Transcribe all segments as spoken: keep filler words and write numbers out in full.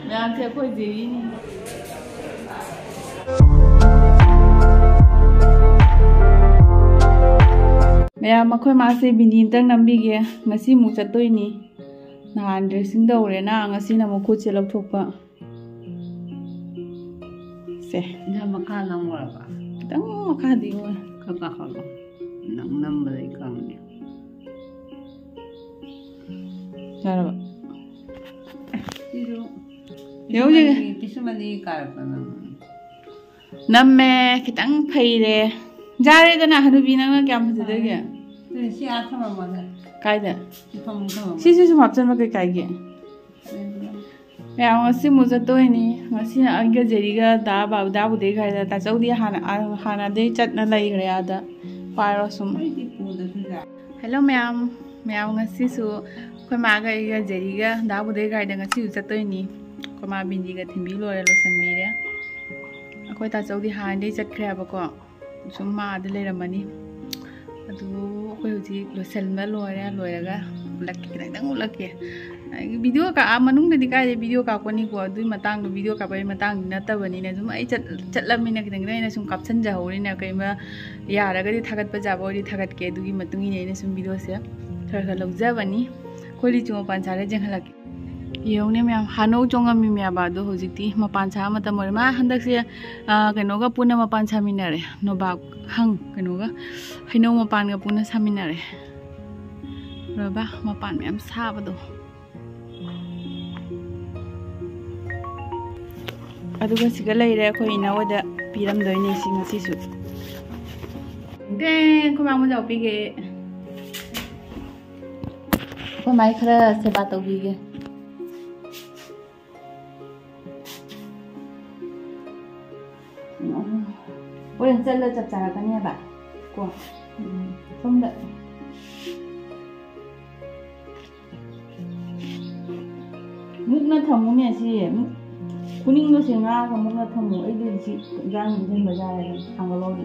ꯃꯌꯥꯝꯁꯦ ꯑꯩꯈꯣꯏ ꯖꯦꯔꯤꯅꯤ꯫ ꯃꯌꯥꯝ, ꯑꯩꯈꯣꯏ ꯃꯥꯁꯦ ꯕꯤꯅꯤ ꯑꯝꯇꯪ ꯅꯝꯕꯤꯒꯦ꯫ ꯉꯁꯤ ꯑꯃꯨꯛ ꯆꯠꯇꯣꯏꯅꯤ꯫ ꯅꯍꯥꯟ dressing ꯇꯧꯔꯦꯅ, ꯉꯁꯤꯅ ꯑꯃꯨꯛ ꯈꯨꯠꯁꯦ ꯂꯧꯊꯣꯛꯄ꯫ ꯁꯦ꯫ ꯅꯪ ꯃꯈꯥ ꯅꯝꯈ꯭ꯔꯕ? ꯈꯤꯇꯪ ꯃꯈꯥꯗꯤ ꯑꯣꯏ꯫ ꯈꯔ ꯀꯥꯈꯠꯂꯣ꯫ ꯅꯪ ꯅꯝꯕꯗ ꯑꯩ ꯈꯪꯉꯦ꯫ ꯌꯥꯔꯕ? ꯁꯤꯁꯨ ꯌꯦꯡꯉꯨ, ꯌꯦꯡꯉꯨ꯫ ꯄꯤꯁꯨꯃꯅꯤ, ꯄꯤꯁꯨꯃꯅꯤ ꯀꯥꯔꯛꯄ ꯅꯪ꯫ ꯅꯝꯃꯦ, ꯈꯤꯇꯪ ꯐꯩꯔꯦ꯫ ꯌꯥꯔꯦꯗꯅ, ꯍꯅꯨꯕꯤ ꯅꯪꯅ ꯀꯌꯥꯝ ꯐꯖꯗꯣꯏꯒꯦ? ꯑꯗꯨꯅꯦ ꯁꯤ ꯑꯥ ꯊꯝꯃꯝꯃꯣꯅꯦ꯫ ꯀꯥꯏꯗ? ꯁꯤ ꯐꯃꯨꯡ ꯊꯝꯃꯝꯃꯣ꯫ ꯁꯤꯁꯨ ꯁꯨꯝ ꯍꯥꯞꯆꯟꯕ ꯀꯩ ꯀꯥꯏꯒꯦ? ꯎꯝ꯫ ꯃꯌꯥꯝ, ꯉꯁꯤ ꯑꯃꯨꯛ ꯆꯠꯇꯣꯏꯅꯤ꯫ ꯉꯁꯤꯅ ꯑꯩꯒ ꯖꯦꯔꯤꯒ ꯗꯥ ꯕꯥ-, ꯗꯥ ꯕꯨꯗꯦ ꯈꯥꯏꯗ꯫ ꯇꯥꯆꯧꯗꯤ ꯍꯥꯟꯅ, ꯑꯥ, ꯍꯥꯟꯅꯗꯩ ꯆꯠꯅ ꯂꯩꯈ꯭ꯔꯦ ꯑꯥꯗ꯫ ꯄꯥꯏꯔꯣ ꯁꯨꯝ꯫ ꯑꯩꯗꯤ ꯄꯨꯗꯕꯤꯗ꯫ Hello ꯃꯌꯥꯝ꯫ ꯃꯌꯥꯝ, ꯉꯁꯤꯁꯨ ꯑꯩꯈꯣꯏ ꯃꯥꯒ ꯑꯩꯒ ꯖꯦꯔꯤꯒ ꯗꯥ ꯕꯨꯗꯦ ꯈꯥꯏꯗ ꯉꯁꯤꯁꯨ ꯆꯠꯇꯣꯏꯅꯤ꯫ ꯑꯩꯈꯣꯏ ꯃꯥ ꯕꯤꯟꯗꯤꯒ ꯊꯤꯟꯕꯤ ꯂꯣꯏꯔꯦ, ꯂꯣꯏꯁꯟꯕꯤꯔꯦ꯫ ꯑꯩꯈꯣꯏ ꯇꯥꯆꯧꯗꯤ ꯍꯥꯟꯅꯗꯩ ꯆꯠꯈ꯭ꯔꯦ ꯍꯥꯏꯕꯀꯣ꯫ ꯁꯨꯝ ꯃꯥ ꯑꯥꯗ ꯂꯩꯔꯝꯃꯅꯤ꯫ ꯑꯗꯨ ꯑꯩꯈꯣꯏ ꯍꯧꯖꯤꯛ ꯂꯣꯏꯁꯤꯟꯕ ꯂꯣꯏꯔꯦ, ꯂꯣꯏꯔꯒ ꯎꯠꯂꯛꯀꯦ, ꯈꯤꯇꯪꯗꯪ ꯎꯠꯂꯛꯀꯦ꯫ ꯑꯩ video ꯀꯥ-, ꯑꯥ ꯃꯅꯨꯡꯗꯗꯤ ꯀꯥꯏꯗꯩ video ꯀꯥꯞꯀꯅꯤꯀꯣ, ꯑꯗꯨꯒꯤ ꯃꯇꯥꯡꯗꯣ video ꯀꯥꯞꯄꯒꯤ ꯃꯇꯥꯡꯗꯤ ꯅꯠꯇꯕꯅꯤꯅ, ꯁꯨꯝ ꯑꯩ ꯆꯠ-, ꯆꯠꯂꯕꯅꯤꯅ ꯈꯤꯇꯪ ꯈꯤꯇꯪ ꯑꯩꯅ ꯁꯨꯝ ꯀꯥꯞꯁꯟꯖꯍꯧꯔꯤꯅꯦ꯫ ꯀꯩꯒꯨꯝꯕ ꯌꯥꯔꯒꯗꯤ ꯊꯥꯒꯠꯄ ꯌꯥꯕ ꯑꯣꯏꯔꯗꯤ ꯊꯥꯒꯠꯀꯦ, ꯑꯗꯨꯒꯤ ꯃꯇꯨꯡ ꯏꯟꯅ ꯑꯩꯅ ꯁꯨꯝ videoꯁꯦ ꯈꯔ ꯈꯔ ꯂꯧꯖꯕꯅꯤ꯫ ꯑꯩꯈꯣꯏ ꯂꯤꯆꯨ ꯃꯄꯥꯟ ꯁꯥꯠꯂꯦ, ꯌꯦꯡꯍꯜꯂꯛꯀꯦ꯫ ꯌꯦꯡꯉꯨꯅꯦ ꯃꯌꯥꯝ, ꯍꯥꯅꯧ ꯆꯣꯡꯉꯝꯃꯤꯃꯦꯕ, ꯑꯗꯣ ꯍꯧꯖꯤꯛꯇꯤ ꯃꯄꯥꯟ ꯁꯥꯕ ꯃꯇꯝ ꯑꯣꯏꯔꯦ꯫ ꯃꯥ ꯍꯟꯗꯛꯁꯦ, ꯑꯥ, ꯀꯩꯅꯣꯒ ꯄꯨꯟꯅ ꯃꯄꯥꯟ ꯁꯥꯃꯤꯟꯅꯔꯦ, ꯅꯣꯕꯥꯞ ꯍꯪ, ꯀꯩꯅꯣꯒ, ꯍꯩꯅꯧ ꯃꯄꯥꯟꯒ ꯄꯨꯟꯅ ꯁꯥꯃꯤꯟꯅꯔꯦ꯫ ꯎꯔꯕ? ꯃꯄꯥꯟ ꯃꯌꯥꯝ ꯁꯥꯕꯗꯣ꯫ ꯑꯗꯨꯒ ꯁꯤꯒ ꯂꯩꯔꯦ, ꯑꯩꯈꯣꯏ ꯏꯅꯥꯎꯗ ꯄꯤꯔꯝꯗꯣꯏꯅꯦ ꯁꯤ ꯉꯁꯤꯁꯨ꯫ ꯇꯦꯡ! ꯑꯩꯈꯣꯏ ꯃꯥ ꯃꯣꯖꯥ ꯎꯞꯄꯤꯒꯦ꯫ ꯑꯩꯈꯣꯏ ꯃꯥꯏ ꯈꯔ ꯁꯦꯕꯥ ꯇꯧꯕꯤꯒꯦ꯫ ꯍꯣꯔꯦꯟ ꯆꯠꯂ ꯆꯞ ꯆꯥꯔꯛꯀꯅꯦꯕ ꯀꯣ꯫ ꯎꯝ, ꯁꯣꯝꯗ꯫ ꯃꯨꯛꯅ ꯊꯝꯃꯨꯅꯦ ꯁꯤ꯫ ꯃꯨꯛ-, ꯈꯨꯅꯤꯡꯗꯣ ꯁꯤ ꯉꯥꯒ ꯃꯨꯛꯅ ꯊꯝꯃꯨ꯫ ꯑꯩꯗꯤ ꯁꯤ ꯏꯟꯖꯥꯡ ꯍꯩꯖꯤꯟꯕ ꯌꯥꯔꯦ꯫ ꯊꯥꯡꯒꯠꯂꯣ ꯑꯗꯨ꯫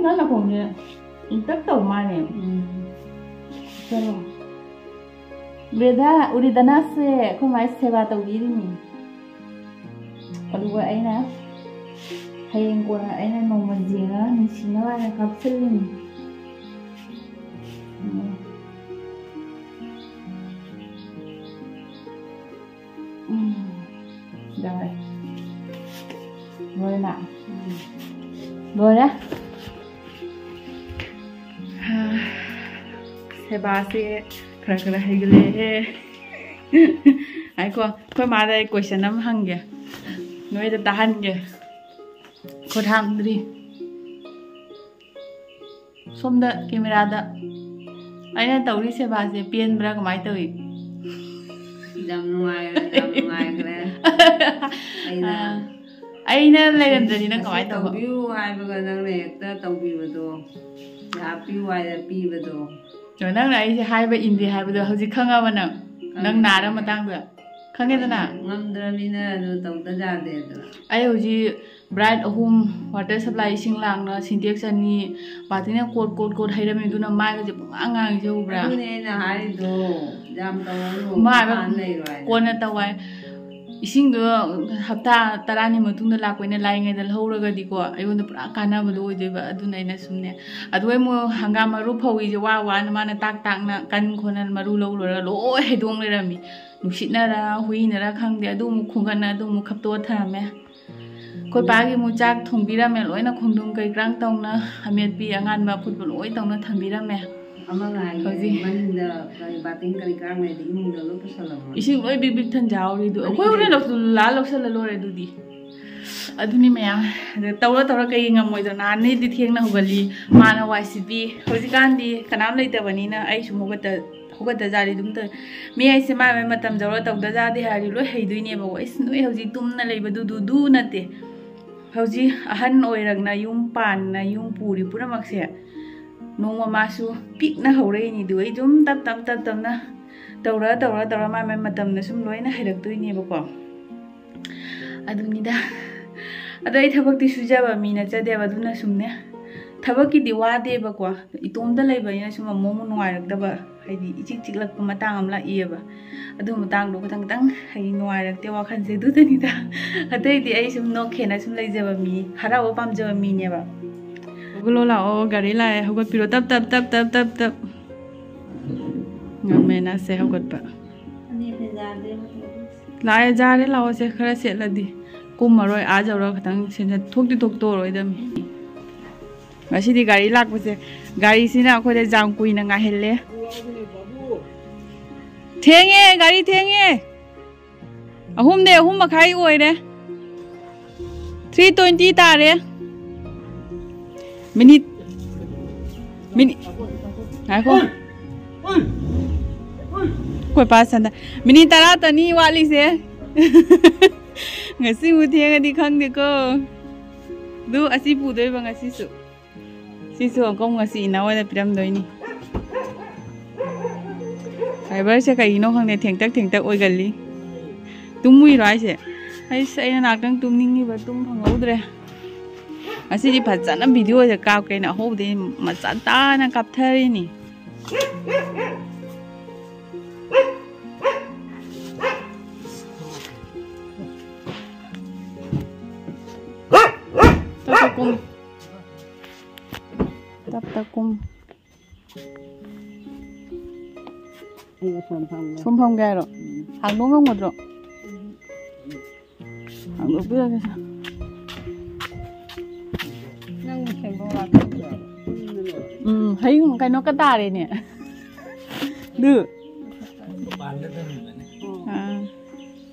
ꯅꯪ ꯅꯈꯣꯡꯁꯦ ꯏꯪꯇꯛ ꯇꯧ ꯃꯥꯜꯂꯦ꯫ ꯎꯝ꯫ ꯆꯠꯂꯣ꯫ ꯕꯦꯗꯥ, ꯎꯔꯤꯗꯅꯥꯁꯦ ꯑꯩꯈꯣꯏ ꯃꯥꯏ ꯁꯦꯕꯥ ꯇꯧꯕꯤꯔꯤꯅꯤ꯫ ꯑꯗꯨꯒ ꯑꯩꯅ ꯍꯌꯦꯡ ꯀꯣꯟꯅ ꯑꯩꯅ ꯅꯣꯡꯃ ꯌꯦꯡꯉꯒ ꯅꯨꯡꯁꯤꯅꯕ ꯍꯥꯏꯅ ꯀꯥꯞꯁꯤꯜꯂꯤꯅꯤ꯫ ꯎꯝ꯫ ꯎꯝ꯫ ꯌꯥꯔꯦ꯫ ꯂꯣꯏꯔꯦꯅ? ꯎꯝ꯫ ꯂꯣꯏꯔꯦ꯫ ꯁꯦꯕꯥꯁꯦ ꯈꯔ ꯈꯔ ꯍꯩꯒꯠꯂꯛꯑꯦꯍꯦ꯫ ꯉꯥꯏꯈꯣ, ꯑꯩꯈꯣꯏ ꯃꯥꯗ ꯑꯩ question ꯑꯃ ꯍꯪꯒꯦ, ꯅꯣꯏꯗ ꯇꯥꯍꯟꯒꯦ꯫ ꯈꯨꯠ ꯍꯥꯝꯗ꯭ꯔꯤ꯫ ꯁꯣꯝꯗ camera ꯗ ꯑꯩꯅ ꯇꯧꯔꯤ ꯁꯦꯕꯥꯁꯦ ꯄꯦꯟꯕ꯭ꯔꯥ, ꯀꯃꯥꯏꯅ ꯇꯧꯏ? ꯌꯥꯝ ꯅꯨꯡꯉꯥꯏꯔꯦ, ꯌꯥꯝ ꯅꯨꯡꯉꯥꯏꯈ꯭ꯔꯦ꯫ ꯑꯩꯅ ꯑꯥ, ꯑꯩꯅ ꯂꯩꯔꯝꯗ꯭ꯔꯗꯤ ꯅꯪ ꯑꯁꯤ ꯀꯃꯥꯏꯅ ꯇꯧꯕ? ꯇꯧꯕꯤꯌꯨ ꯍꯥꯏꯕꯒ ꯅꯪꯅ ꯍꯦꯛꯇ ꯇꯧꯕꯤꯕꯗꯣ, ꯄꯩꯁꯥ ꯄꯤꯌꯨ ꯍꯥꯏꯗ ꯄꯤꯕꯗꯣ꯫ ꯑꯗꯣ ꯅꯪꯅ ꯑꯩꯁꯦ ꯍꯥꯏꯕ ꯏꯟꯗꯦ ꯍꯥꯏꯕꯗꯣ ꯍꯧꯖꯤꯛ ꯈꯪꯉꯕ ꯅꯪ? ꯅꯪ ꯈꯪꯉꯦ, ꯅꯥꯔ ꯈꯪꯉꯦ꯫ ꯃꯇꯥꯡꯗ ꯈꯪꯉꯦꯗꯅ? ꯉꯝꯗ꯭ꯔꯕꯅꯤꯅ ꯑꯗꯨ ꯇꯧꯗ ꯌꯥꯗꯦꯗꯅ꯫ ꯑꯩ ꯍꯧꯖꯤꯛ bright ꯑꯍꯨꯝ, water supply ꯏꯁꯤꯡ ꯂꯥꯡꯅ sintex ꯑꯅꯤ, ꯕꯥꯇꯤꯟꯅ ꯀꯣꯠ ꯀꯣꯠ ꯀꯣꯠ ꯍꯩꯔꯝꯃꯤ, ꯑꯗꯨꯅ ꯃꯥꯏꯒꯁꯦ ꯄꯨꯡꯉꯥꯡ ꯉꯥꯡꯉꯤꯁꯦ ꯎꯕ꯭ꯔꯥ? ꯑꯗꯨꯅꯦ ꯑꯩꯅ ꯍꯥꯏꯔꯤꯗꯣ, ꯌꯥꯝ ꯇꯧꯔꯅꯨ, ꯃꯥ ꯍꯥꯟꯅ ꯂꯩꯔꯣ ꯍꯥꯏꯅ꯫ ꯀꯣꯟꯅ ꯇꯧ ꯍꯥꯏ꯫ ꯏꯁꯤꯡꯗꯣ ꯍꯞꯇꯥ ꯇꯔꯥꯅꯤ ꯃꯇꯨꯡꯗ ꯂꯥꯛꯄꯅ ꯂꯥꯏꯉꯩꯗ ꯂꯧꯍꯧꯔꯒꯗꯤꯀꯣ, ꯑꯩꯉꯣꯟꯗ ꯄꯨꯔꯥ ꯀꯥꯟꯅꯕꯗꯣ ꯑꯣꯏꯗꯣꯏꯕ꯫ ꯑꯗꯨꯅ ꯑꯩꯅ ꯁꯨꯝꯅꯦ, ꯑꯗꯨ ꯑꯩ ꯃꯣꯏ ꯍꯪꯒꯥꯝ ꯃꯔꯨ ꯐꯧꯏꯁꯦ ꯋꯥ ꯋꯥꯅ ꯃꯥꯅ ꯇꯥꯛ ꯇꯥꯛꯅ ꯀꯟ ꯈꯣꯠꯅ ꯃꯔꯨ ꯂꯧ ꯂꯣꯏꯔꯒ ꯂꯣꯏ ꯍꯩꯗꯣꯛ ꯂꯩꯔꯝꯃꯤ꯫ ꯅꯨꯡꯁꯤꯠꯅꯔ ꯍꯨꯏꯅꯔ ꯈꯪꯗꯦ, ꯑꯗꯨ ꯑꯃꯨꯛ ꯈꯣꯡꯒꯠꯅ ꯑꯗꯨ ꯑꯃꯨꯛ ꯈꯞꯇꯣꯛꯑ ꯊꯝꯃꯦ꯫ ꯑꯩꯈꯣꯏ ꯄꯥꯒꯤ ꯑꯃꯨꯛ ꯆꯥꯛ ꯊꯣꯡꯕꯤꯔꯝꯃꯦ, ꯂꯣꯏꯅ ꯈꯣꯡꯗ꯭ꯔꯨꯝ ꯀꯩ ꯀꯔꯥꯡ ꯇꯧꯅ, ꯑꯃꯦꯠꯄꯤ ꯑꯉꯥꯟꯕ ꯑꯐꯨꯠꯄ ꯂꯣꯏ ꯇꯧꯅ ꯊꯝꯕꯤꯔꯝꯃꯦ꯫ ꯑꯃꯒ ꯍꯥꯏꯒꯦ, ꯍꯧꯖꯤꯛ ꯃꯅꯤꯡꯗ ꯀꯔꯤ ꯕꯥꯇꯤꯟ ꯀꯔꯤ ꯀꯔꯥꯡ ꯂꯩꯗꯤ ꯏꯃꯨꯡꯗ ꯂꯣꯏ ꯄꯨꯁꯜꯂꯝꯃꯣ꯫ ꯏꯁꯤꯡ ꯂꯣꯏ ꯕꯤꯛ ꯕꯤꯛ ꯊꯟꯖꯥꯍꯧꯔꯤ ꯑꯗꯨ꯫ ꯑꯩꯈꯣꯏ ꯍꯣꯔꯦꯟ ꯂꯧꯁꯜ-, ꯂꯥꯛꯑ ꯂꯧꯁꯜꯂ ꯂꯣꯏꯔꯦ ꯑꯗꯨꯗꯤ꯫ ꯑꯗꯨꯅꯤ ꯃꯌꯥꯝ꯫ ꯑꯗ ꯇꯧꯔ ꯇꯧꯔ ꯀꯩ ꯉꯝꯃꯣꯏꯗꯣ? ꯅꯍꯥꯟꯅꯩꯗꯤ ꯊꯦꯡꯅ ꯍꯧꯒꯠꯂꯤ, ꯃꯥꯅ ꯋꯥꯏ ꯁꯤꯠꯄꯤ꯫ ꯍꯧꯖꯤꯛꯀꯥꯟꯗꯤ ꯀꯅꯥꯝ ꯂꯩꯇꯕꯅꯤꯅ ꯑꯩ ꯁꯨꯝ ꯍꯧꯒꯠꯇ-, ꯍꯧꯒꯠꯇ ꯖꯥꯠꯂꯤ ꯑꯗꯨꯝ ꯇꯧ-, ꯃꯤ ꯍꯥꯏꯁꯦ ꯃꯥꯏ ꯃꯥꯏ ꯃꯇꯝ ꯌꯧꯔ ꯇꯧꯗ ꯖꯥꯠꯗꯤ ꯍꯥꯏꯔꯗꯤ ꯂꯣꯏ ꯍꯩꯗꯣꯏꯅꯦꯕꯀꯣ꯫ ꯏꯁ, ꯅꯣꯏ ꯍꯧꯖꯤꯛ ꯇꯨꯝꯅ ꯂꯩꯕꯗꯨ ꯗꯨ ꯗꯨ ꯅꯠꯇꯦ꯫ ꯍꯧꯖꯤꯛ ꯑꯍꯟ ꯑꯣꯏꯔꯛꯅ ꯌꯨꯝ ꯄꯥꯟꯅ ꯌꯨꯝ ꯄꯨꯔꯤ ꯄꯨꯝꯅꯃꯛꯁꯦ ꯅꯣꯡꯃ ꯃꯥꯁꯨ ꯄꯤꯛꯅ ꯍꯧꯔꯛꯏꯅꯤ꯫ ꯑꯗꯨꯒ ꯑꯩ ꯑꯗꯨꯝ ꯇꯞ ꯇꯞ ꯇꯞ ꯇꯞꯅ ꯇꯧꯔ ꯇꯧꯔ ꯇꯧꯔ ꯃꯥꯏ ꯃꯥꯏ ꯃꯇꯝꯗ ꯁꯨꯝ ꯂꯣꯏꯅ ꯍꯩꯔꯛꯇꯣꯏꯅꯦꯕꯀꯣ꯫ ꯑꯗꯨꯅꯤꯗ꯫ ꯑꯗꯣ ꯑꯩ ꯊꯕꯛꯇꯤ ꯁꯨꯖꯕ ꯃꯤ ꯅꯠꯆꯗꯦꯕ, ꯑꯗꯨꯅ ꯁꯨꯝꯅꯦ ꯊꯕꯛꯀꯤꯗꯤ ꯋꯥꯗꯦꯕꯀꯣ, ꯏꯇꯣꯝꯇ ꯂꯩꯕꯅꯤꯅ ꯁꯨꯝ ꯑꯃꯨꯛ ꯑꯃꯨꯛ ꯅꯨꯡꯉꯥꯏꯔꯛꯇꯕ, ꯍꯥꯏꯗꯤ ꯏꯆꯤꯛ ꯆꯤꯛꯂꯛꯄ ꯃꯇꯥꯡ ꯑꯃ ꯂꯥꯛꯏꯌꯦꯕ꯫ ꯑꯗꯨ ꯃꯇꯥꯡꯗꯣ ꯈꯤꯇꯪ ꯈꯤꯇꯪ ꯍꯥꯏꯗꯤ ꯅꯨꯡꯉꯥꯏꯔꯛꯇꯦ ꯋꯥꯈꯜꯁꯦ, ꯑꯗꯨꯗꯅꯤꯗ꯫ ꯑꯇꯩꯗꯤ ꯑꯩ ꯁꯨꯝ ꯅꯣꯛꯈꯦꯅ ꯁꯨꯝ ꯂꯩꯖꯕ ꯃꯤ, ꯍꯔꯥꯎꯕ ꯄꯥꯝꯖꯕ ꯃꯤꯅꯦꯕ꯫ ꯍꯧꯒꯠꯂꯣ ꯂꯥꯛꯑꯣ, ꯒꯥꯔꯤ ꯂꯥꯛꯑꯦ, ꯍꯧꯒꯠꯄꯤꯔꯣ, ꯇꯞ ꯇꯞ ꯇꯞ ꯇꯞ ꯇꯞ ꯇꯞ꯫ ꯉꯝꯃꯦ ꯅꯁꯦ ꯍꯧꯒꯠꯄ꯫ ꯂꯥꯛꯑꯦ, ꯖꯥꯔꯦ, ꯂꯥꯛꯑꯣꯁꯦ, ꯈꯔ ꯁꯦꯠꯂꯗꯤ꯫ ꯀꯨꯝꯃꯔꯣꯏ, ꯑꯥ ꯌꯧꯔꯒ ꯈꯤꯇꯪ ꯁꯦꯠꯅ ꯊꯣꯛꯇꯤ ꯊꯣꯛꯇꯣꯔꯣꯏꯗꯃꯤ꯫ ꯉꯁꯤꯗꯤ ꯒꯥꯔꯤ ꯂꯥꯛꯄꯁꯦ, ꯒꯥꯔꯤꯁꯤꯅ ꯑꯩꯈꯣꯏꯗ ꯌꯥꯝ ꯀꯨꯏꯅ ꯉꯥꯏꯍꯜꯂꯦ꯫ ꯊꯦꯡꯉꯦ, ꯒꯥꯔꯤ ꯊꯦꯡꯉꯦ꯫ ꯑꯍꯨꯝꯗꯩ ꯑꯍꯨꯝ ꯃꯈꯥꯏ ꯑꯣꯏꯔꯦ꯫ ꯊ꯭ꯔꯤ ꯇ꯭ꯋꯦꯟꯇꯤ ꯇꯥꯔꯦ꯫ ꯃꯤꯅꯤꯠ, ꯃꯤꯅꯤꯠ, ꯉꯥꯏꯈꯣ꯫ ꯑꯩꯈꯣꯏ ꯄꯥ ꯁꯟꯗ-, ꯃꯤꯅꯤꯠ ꯇꯔꯥꯇꯅꯤ ꯋꯥꯠꯂꯤꯁꯦ꯫ ꯉꯁꯤꯕꯨ ꯊꯦꯡꯉꯗꯤ ꯈꯪꯗꯦꯀꯣ꯫ ꯑꯗꯨ ꯑꯁꯤ ꯄꯨꯗꯣꯏꯕ ꯉꯁꯤꯁꯨ꯫ ꯁꯤꯁꯨ ꯑꯃꯨꯛꯀ ꯉꯁꯤ ꯏꯅꯥꯎ ꯍꯣꯏꯗ ꯄꯤꯔꯝꯗꯣꯏꯅꯤ꯫ ꯐꯥꯏꯕꯔꯁꯦ ꯀꯩꯒꯤꯅꯣ ꯈꯪꯗꯦ, ꯊꯦꯡꯇꯛ ꯊꯦꯡꯇꯛ ꯑꯣꯏꯒꯜꯂꯤ꯫ ꯇꯨꯝꯃꯨꯏꯔꯣ ꯍꯥꯏꯁꯦ? ꯑꯩꯁ, ꯑꯩꯅ ꯉꯥꯛꯇꯪ ꯇꯨꯝꯅꯤꯡꯉꯤꯕ, ꯇꯨꯝ ꯐꯪꯍꯧꯗ꯭ꯔꯦ꯫ ꯉꯁꯤꯗꯤ ꯐꯖꯅ ꯚꯤꯗꯤꯑꯣꯁꯦ ꯀꯥꯞꯀꯦꯅ ꯑꯍꯧꯕꯗꯩ ꯃꯆꯥ ꯇꯥꯅ ꯀꯥꯞꯊꯔꯤꯅꯤ꯫ ꯇꯞ ꯇꯞ ꯀꯨꯝ꯫ ꯇꯞ ꯇꯞ ꯀꯨꯝ꯫ ꯑꯩ ꯁꯣꯝ ꯐꯝꯒꯦ꯫ ꯁꯣꯝ ꯐꯝꯒꯦ ꯍꯥꯏꯔꯣ? ꯎꯝ꯫ ꯍꯥꯡꯗꯣꯛ ꯉꯝꯒꯗ꯭ꯔꯣ? ꯎꯝ꯫ ꯍꯥꯡꯗꯣꯛꯄꯤꯔꯒꯦ ꯁꯦ꯫ ꯅꯪ ꯁꯦꯡꯗꯣꯛ ꯂꯥꯛꯄ꯫ ꯎꯝ, ꯍꯌꯦꯡ ꯀꯩꯅꯣ ꯀ ꯇꯥꯔꯦꯅꯦ꯫ ꯑꯗꯨ꯫ ꯃꯄꯥꯟꯗ ꯊꯝꯃꯤꯕꯅꯦ꯫ ꯑꯥ꯫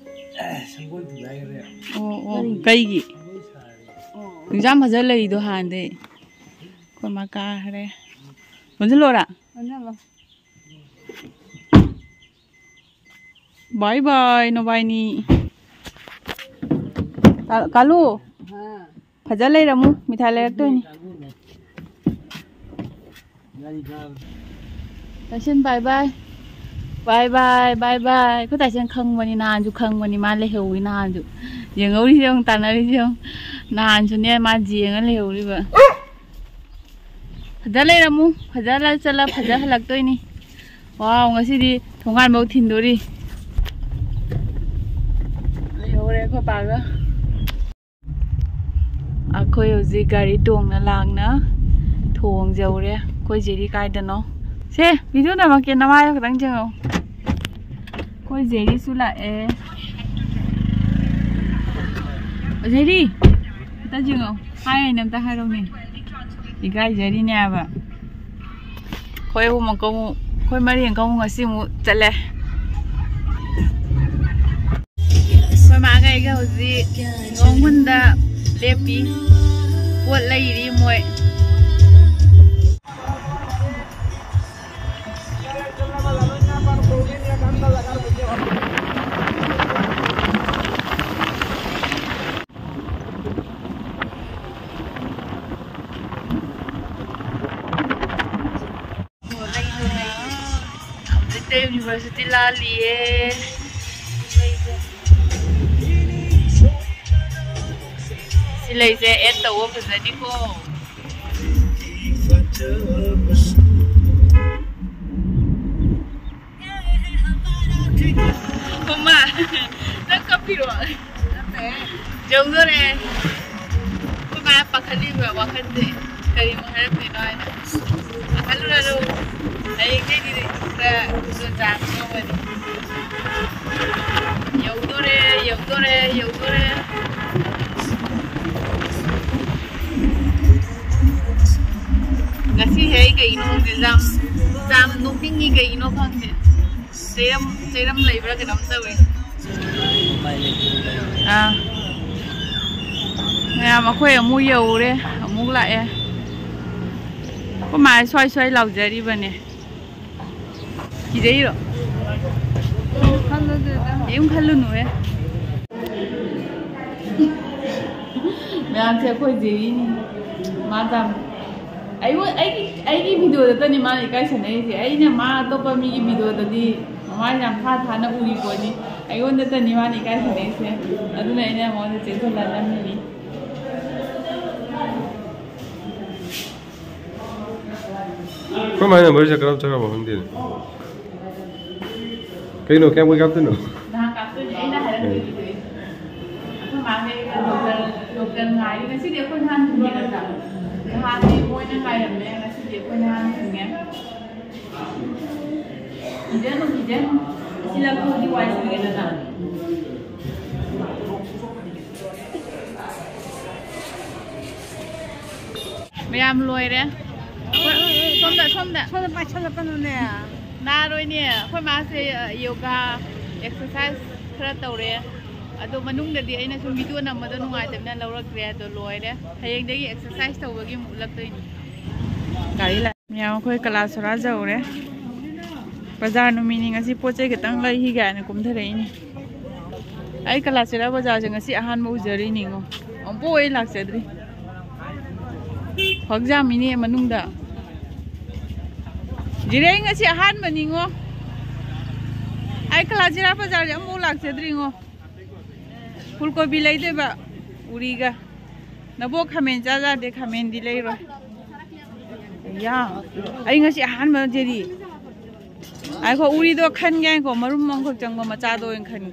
ꯁꯪꯒꯣꯏ ꯊꯨꯒꯥꯏꯈ꯭ꯔꯦ꯫ ꯑꯣ, ꯑꯣ꯫ ꯀꯔꯤ? ꯀꯩꯒꯤ? ꯁꯪꯒꯣꯏ ꯁꯥꯔꯤ꯫ ꯑꯣ꯫ ꯑꯦꯛꯖꯥꯝ ꯐꯖ ꯂꯩꯔꯤꯗꯣ ꯍꯥꯟꯅꯗꯩ꯫ ꯑꯩꯈꯣꯏ ꯃꯥ ꯀꯥꯈ꯭ꯔꯦ꯫ ꯂꯣꯟꯁꯤꯜꯂꯣꯔꯥ? ꯂꯣꯟꯁꯤꯜꯂꯣ꯫ ꯕꯥꯏ ꯕꯥꯏ, ꯅꯣꯕꯥꯏꯅꯤ꯫ ꯀꯥ-, ꯀꯥꯂꯨ, ꯍꯥ꯫ ꯐꯖ ꯂꯩꯔꯝꯃꯨ, ꯃꯤꯊꯥꯏ ꯂꯩꯔꯛꯇꯣꯏꯅꯤ꯫ ꯇꯥꯏꯁꯟ, ꯕꯥꯏ ꯕꯥꯏ꯫ ꯕꯥꯏ ꯕꯥꯏ, ꯕꯥꯏ ꯕꯥꯏ꯫ ꯑꯩꯈꯣꯏ ꯇꯥꯏꯁꯟ ꯈꯪꯕꯅꯤ, ꯅꯍꯥꯟꯁꯨ ꯈꯪꯕꯅꯤ, ꯃꯥ ꯂꯩꯍꯧꯋꯤ ꯅꯍꯥꯟꯁꯨ꯫ ꯌꯦꯡꯍꯧꯔꯤꯁꯦ ꯌꯦꯡꯉꯨ, ꯇꯥꯟꯅꯔꯤꯁꯦ ꯌꯦꯡꯉꯨ꯫ ꯅꯍꯥꯟꯁꯨꯅꯦ, ꯃꯥ ꯌꯦꯡꯉ ꯂꯩꯍꯧꯔꯤꯕ꯫ ꯐꯖ ꯂꯩꯔꯝꯃꯨ, ꯐꯖ ꯂ-, ꯆꯠꯂ ꯐꯖ ꯍꯜꯂꯛꯇꯣꯏꯅꯤ꯫ ꯋꯥꯎ, ꯉꯁꯤꯗꯤ ꯊꯣꯡꯒꯥꯟꯐꯧ ꯊꯤꯟꯗꯣꯔꯤ꯫ ꯂꯩꯍꯧꯔꯦ ꯑꯩꯈꯣꯏ ꯄꯥꯒ꯫ ꯑꯩꯈꯣꯏ ꯍꯧꯖꯤꯛ ꯒꯥꯔꯤ ꯇꯣꯡꯅ ꯂꯥꯡꯅ ꯊꯣꯡ ꯌꯧꯔꯦ꯫ ꯑꯩꯈꯣꯏ ꯖꯦꯔꯤ ꯀꯥꯏꯗꯅꯣ? ꯁꯦ, ꯚꯤꯗꯤꯑꯣ ꯅꯝꯃꯛꯀꯦ, ꯅꯃꯥꯏꯗꯣ ꯈꯤꯇꯪ ꯌꯦꯡꯉꯣ꯫ ꯑꯩꯈꯣꯏ ꯖꯦꯔꯤꯁꯨ ꯂꯥꯛꯑꯦ꯫ ꯖꯦꯔꯤ, ꯑꯝꯇ ꯌꯦꯡꯉꯣ꯫ ꯍꯥꯏ ꯍꯥꯏꯅ ꯑꯝꯇ ꯍꯥꯏꯔꯧꯅꯦ꯫ ꯏꯀꯥꯏꯖꯔꯤꯅꯦ ꯍꯥꯏꯕ꯫ ꯑꯩꯈꯣꯏ ꯑꯍꯨꯝ ꯑꯃꯨꯛꯀ ꯑꯃꯨꯛ, ꯑꯩꯈꯣꯏ ꯃꯔꯤ ꯑꯃꯨꯛꯀ ꯑꯃꯨꯛ ꯉꯁꯤ ꯑꯃꯨꯛ ꯆꯠꯂꯦ꯫ ꯑꯩꯈꯣꯏ ꯃꯥꯒ ꯑꯩꯒ ꯍꯧꯖꯤꯛ ꯅꯣꯡ ꯍꯨꯟꯗ ꯂꯦꯞꯄꯤ꯫ ꯄꯣꯠ ꯂꯩꯔꯤ ꯃꯣꯏ꯫ ꯑꯃꯔꯤꯇ ꯌꯨꯅꯤꯚꯔꯁꯤꯇꯤ ꯂꯥꯜꯂꯤꯌꯦ꯫ ꯁꯤ ꯂꯩꯁꯦ ꯑꯦꯗ ꯇꯧꯕ ꯐꯖꯅꯤꯀꯣ꯫ ꯃꯃꯥ, ꯅꯪ ꯀꯞꯄꯤꯔꯣ? ꯌꯧꯗꯣꯔꯦ꯫ ꯑꯩꯈꯣꯏ ꯃꯥ ꯄꯥꯈꯠꯂꯤꯕ ꯋꯥꯈꯜꯁꯦ꯫ ꯀꯔꯤꯃꯨꯛ ꯍꯥꯏꯔꯛꯇꯣꯏꯅꯣ ꯍꯥꯏꯅ꯫ ꯄꯥꯈꯠꯂꯨꯔꯅꯨ꯫ ꯍꯌꯦꯡꯗꯩꯗꯤ ꯈꯔ ꯈꯨꯗꯣꯡ ꯆꯥꯕ ꯂꯧꯔꯅꯤ꯫ ꯌꯧꯗꯣꯔꯦ, ꯌꯧꯗꯣꯔꯦ, ꯌꯧꯗꯣꯔꯦ꯫ ꯉꯁꯤꯁꯦ ꯑꯩ ꯀꯩꯒꯤꯅꯣ ꯈꯪꯗꯦ, ꯌꯥꯝ, ꯌꯥꯝ ꯅꯣꯛꯅꯤꯡꯉꯤ, ꯀꯩꯒꯤꯅꯣ ꯈꯪꯗꯦ꯫ ꯆꯩꯔꯝ, ꯆꯩꯔꯝ ꯂꯩꯕ꯭ꯔꯥ ꯀꯩꯅꯣꯝ ꯇꯧꯋꯦ꯫ ꯑꯥ꯫ ꯃꯌꯥꯝ ꯑꯩꯈꯣꯏ ꯑꯃꯨꯛ ꯌꯧꯔꯦ, ꯑꯃꯨꯛ ꯂꯥꯛꯑꯦ꯫ ꯑꯩꯈꯣꯏ ꯃꯥ ꯁ꯭ꯋꯥꯏ ꯁ꯭ꯋꯥꯏ ꯂꯥꯎꯖꯔꯤꯕꯅꯦ꯫ ꯀꯤꯖꯩꯔꯣ? ꯈꯜꯂꯨꯅꯨꯍꯦ꯫ ꯃꯌꯥꯝꯁꯦ ꯑꯩꯈꯣꯏ ꯖꯦꯔꯤꯅꯤ꯫ ꯃꯥ ꯇꯥꯃꯣ꯫ ꯑꯩꯉꯣꯟ-, ꯑꯩꯒꯤ, ꯑꯩꯒꯤ ꯚꯤꯗꯤꯑꯣꯗꯇꯅꯤ ꯃꯥꯅ ꯏꯀꯥꯏ ꯁꯦꯟꯅꯔꯤꯁꯦ꯫ ꯑꯩꯅ ꯃꯥ ꯑꯇꯣꯞꯄ ꯃꯤꯒꯤ ꯚꯤꯗꯤꯑꯣꯗꯗꯤ ꯃꯃꯥꯏ ꯌꯥꯝ ꯊꯥ ꯊꯥꯅ ꯎꯔꯤ ꯄꯣꯠꯅꯤ꯫ ꯑꯩꯉꯣꯟꯗꯇꯅꯤ ꯃꯥꯅ ꯏꯀꯥꯏ ꯁꯦꯟꯅꯔꯤꯁꯦ꯫ ꯑꯗꯨꯅ ꯑꯩꯅ ꯃꯉꯣꯟꯗ ꯆꯦꯟꯁꯤꯜꯂ ꯅꯝꯃꯤꯅꯤ꯫ ꯑꯩꯈꯣꯏ ꯃꯥꯏ ꯅꯝꯕꯔꯁꯦ ꯀꯔꯝ ꯆꯠꯈ꯭ꯔꯕ ꯈꯪꯗꯦꯅꯦ꯫ ꯀꯩꯅꯣ, ꯀꯌꯥꯝ ꯀꯨꯏ ꯀꯥꯞꯇꯣꯏꯅꯣ? ꯅꯍꯥꯟ ꯀꯥꯞꯇꯣꯏꯅꯦ, ꯑꯩꯅ ꯍꯥꯏꯔꯝꯗꯣꯏꯅꯦ꯫ ꯑꯩꯈꯣꯏ ꯃꯥꯒ ꯑꯩꯒ ꯗꯣꯛꯇꯔ, ꯗꯣꯛꯇꯔ ꯉꯥꯏꯔꯤ꯫ ꯉꯁꯤꯗꯤ ꯑꯩꯈꯣꯏ ꯅꯍꯥꯟ ꯊꯤꯟꯒꯦ ꯅꯠꯇ꯭ꯔꯥ? ꯅꯍꯥꯟꯗꯤ ꯃꯣꯏꯅ ꯉꯥꯏꯔꯝꯃꯦ, ꯉꯁꯤꯗꯤ ꯑꯩꯈꯣꯏ ꯅꯍꯥꯟ ꯊꯤꯟꯒꯦ꯫ ꯀꯤꯖꯅꯨ, ꯀꯤꯖꯅꯨ꯫ ꯁꯤ ꯂꯧꯊꯣꯛꯑꯗꯤ ꯋꯥꯏ ꯁꯪꯉꯦꯗꯅ꯫ ꯃꯌꯥꯝ ꯂꯣꯏꯔꯦ꯫ ꯁꯣꯝꯗ, ꯁꯣꯝꯗ꯫ ꯁꯣꯝꯗ ꯄꯥꯏꯁꯜꯂꯛꯀꯅꯨꯅꯦ꯫ ꯅꯥꯔꯣꯏꯅꯦ꯫ ꯑꯩꯈꯣꯏ ꯃꯥꯁꯦ, ꯑ, ꯌꯣꯒꯥ ꯑꯦꯛꯁꯔꯁꯥꯏꯁ ꯈꯔ ꯇꯧꯔꯦ꯫ ꯑꯗꯣ ꯃꯅꯨꯡꯗꯗꯤ ꯑꯩꯅ ꯁꯨꯝ ꯚꯤꯗꯤꯑꯣ ꯅꯝꯕꯗꯣ ꯅꯨꯡꯉꯥꯏꯇꯕꯅꯤꯅ ꯂꯧꯔꯛꯇ꯭ꯔꯦ꯫ ꯑꯗꯣ ꯂꯣꯏꯔꯦ꯫ ꯍꯌꯦꯡꯗꯒꯤ ꯑꯦꯛꯁꯔꯁꯥꯏꯁ ꯇꯧꯕꯒꯤ ꯑꯃꯨꯛ ꯎꯠꯂꯛꯇꯣꯏꯅꯤ꯫ ꯒꯥꯔꯤ ꯂꯥꯛ-, ꯃꯌꯥꯝ ꯑꯩꯈꯣꯏ ꯀꯂꯥꯁꯣꯔꯥ ꯌꯧꯔꯦ꯫ ꯕꯖꯥꯔ ꯅꯨꯃꯤꯠꯅꯤ ꯉꯁꯤ, ꯄꯣꯠ ꯆꯩ ꯈꯤꯇꯪ ꯂꯩꯈꯤ ꯀꯥꯏꯅ ꯀꯨꯝꯊꯔꯛꯏꯅꯤ꯫ ꯑꯩ ꯀꯂꯥꯁꯣꯔꯥ ꯕꯖꯥꯔꯁꯦ ꯉꯁꯤ ꯑꯍꯥꯟꯕ ꯎꯖꯔꯤꯅꯤꯉꯣ꯫ ꯑꯃꯨꯛꯐꯥꯎ ꯑꯩ ꯂꯥꯛꯆꯗ꯭ꯔꯤ꯫ ꯐꯛꯖꯥꯝꯃꯤꯅꯦ ꯃꯅꯨꯡꯗ꯫ ꯖꯤꯔꯦ, ꯑꯩ ꯉꯁꯤ ꯑꯍꯥꯟꯕꯅꯤꯉꯣ꯫ ꯑꯩ ꯀꯂꯥꯁꯣꯔꯥ ꯕꯖꯥꯔꯁꯦ ꯑꯃꯨꯛꯐꯥꯎ ꯂꯥꯛꯆꯗ꯭ꯔꯤꯉꯣ꯫ ꯐꯨꯜ ꯀꯣꯕꯤ ꯂꯩꯗꯣꯏꯕ ꯎꯔꯤꯒ꯫ ꯅꯕꯣꯛ ꯈꯥꯃꯦꯟ ꯆꯥ ꯌꯥꯗꯦ, ꯈꯥꯃꯦꯟꯗꯤ ꯂꯩꯔꯣꯏ꯫ ꯌꯥ, ꯑꯩ ꯉꯁꯤ ꯑꯍꯥꯟꯕ ꯖꯦꯔꯤ꯫ ꯉꯥꯏꯈꯣ, ꯎꯔꯤꯗꯣ ꯈꯟꯒꯦ ꯉꯥꯏꯈꯣ, ꯃꯔꯨꯝ ꯑꯃꯈꯛ ꯆꯪꯕ ꯃꯆꯥꯗꯣ ꯑꯣꯏꯅ ꯈꯟꯒꯦ꯫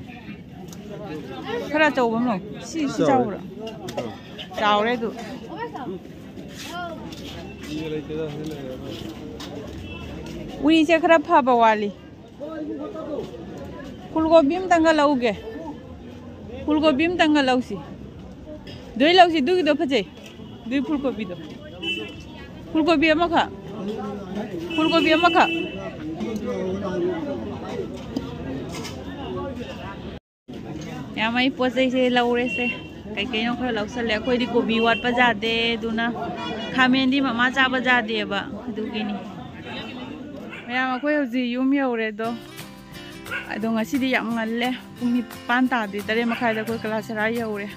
ꯈꯔ ꯑꯆꯧꯕ ꯑꯃ ꯂꯧ꯫ ꯁꯤ, ꯁꯤ ꯆꯥꯎꯕ꯭ꯔꯥ? ꯆꯥꯎꯔꯦ ꯑꯗꯨ꯫ ꯎꯔꯤꯁꯦ ꯈꯔ ꯐꯕ ꯋꯥꯠꯂꯤ꯫ ꯐꯨꯜ ꯀꯣꯕꯤ ꯑꯝꯇꯪꯒ ꯂꯧꯒꯦ꯫ ꯐꯨꯜ ꯀꯣꯕꯤ ꯑꯝꯇꯪꯒ ꯂꯧꯁꯤ꯫ ꯑꯗꯨꯏ ꯂꯧꯁꯤ, ꯑꯗꯨꯒꯤꯗꯣ ꯐꯖꯩ꯫ ꯑꯗꯨꯏ ꯐꯨꯜ ꯀꯣꯕꯤꯗꯣ꯫ ꯐꯨꯜ ꯀꯣꯕꯤ ꯑꯃꯈꯛ꯫ ꯐꯨꯜ ꯀꯣꯕꯤ ꯑꯃꯈꯛ꯫ ꯌꯥꯝ, ꯑꯩ ꯄꯣꯠ ꯆꯩꯁꯦ ꯂꯧꯔꯦꯁꯦ꯫ ꯀꯩꯀꯩꯅꯣ ꯈꯔ ꯂꯧꯁꯜꯂꯦ꯫ ꯑꯩꯈꯣꯏꯗꯤ ꯀꯣꯕꯤ ꯋꯥꯠꯄ ꯌꯥꯗꯦ, ꯑꯗꯨꯅ ꯈꯥꯃꯦꯟꯗꯤ ꯃꯃꯥ ꯆꯥꯕ ꯌꯥꯗꯦꯕ, ꯑꯗꯨꯒꯤꯅꯤ꯫ ꯃꯌꯥꯝ, ꯑꯩꯈꯣꯏ ꯍꯧꯖꯤꯛ ꯌꯨꯝ ꯌꯧꯔꯦ ꯑꯗꯣ꯫ ꯑꯗꯣ ꯉꯁꯤꯗꯤ ꯌꯥꯝ ꯉꯜꯂꯦ꯫ ꯄꯨꯡ ꯅꯤꯄꯥꯟ ꯇꯥꯗ꯭ꯔꯤ, ꯇꯔꯦꯠ ꯃꯈꯥꯏꯗ ꯑꯩꯈꯣꯏ ꯀꯂꯥꯁꯔꯥ ꯌꯧꯔꯦ꯫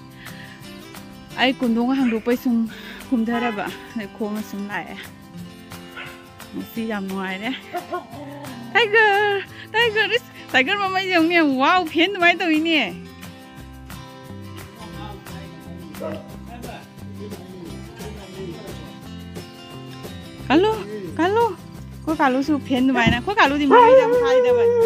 ꯑꯩ ꯀꯣꯟꯗꯣꯡꯒ ꯍꯥꯡꯗꯣꯛꯄꯩ ꯁꯨꯝ ꯀꯨꯝꯊꯔꯕ, ꯑꯗꯩ ꯈꯣꯡꯅ ꯁꯨꯝ ꯂꯥꯛꯑꯦ꯫ ꯉꯁꯤ ꯌꯥꯝ ꯅꯨꯡꯉꯥꯏꯔꯦ꯫ ꯇꯥꯏꯒꯔ! ꯇꯥꯏꯒꯔ! ꯏꯁ, ꯇꯥꯏꯒꯔ ꯃꯃꯩꯁꯦ ꯌꯦꯡꯉꯨꯅꯦ꯫ ꯋꯥꯎ, ꯐꯦꯟ ꯑꯗꯨꯃꯥꯏꯅ ꯇꯧꯏꯅꯦ꯫ ꯍꯜꯂꯣ꯫ ꯀꯥꯂꯨ꯫ ꯑꯩꯈꯣꯏ ꯀꯥꯂꯨꯁꯨ ꯐꯦꯟ ꯑꯗꯨꯃꯥꯏꯅ꯫ ꯑꯩꯈꯣꯏ ꯀꯥꯂꯨꯗꯤ ꯃꯃꯤꯡ ꯌꯥꯝ ꯍꯥꯏꯗꯕꯅꯤ꯫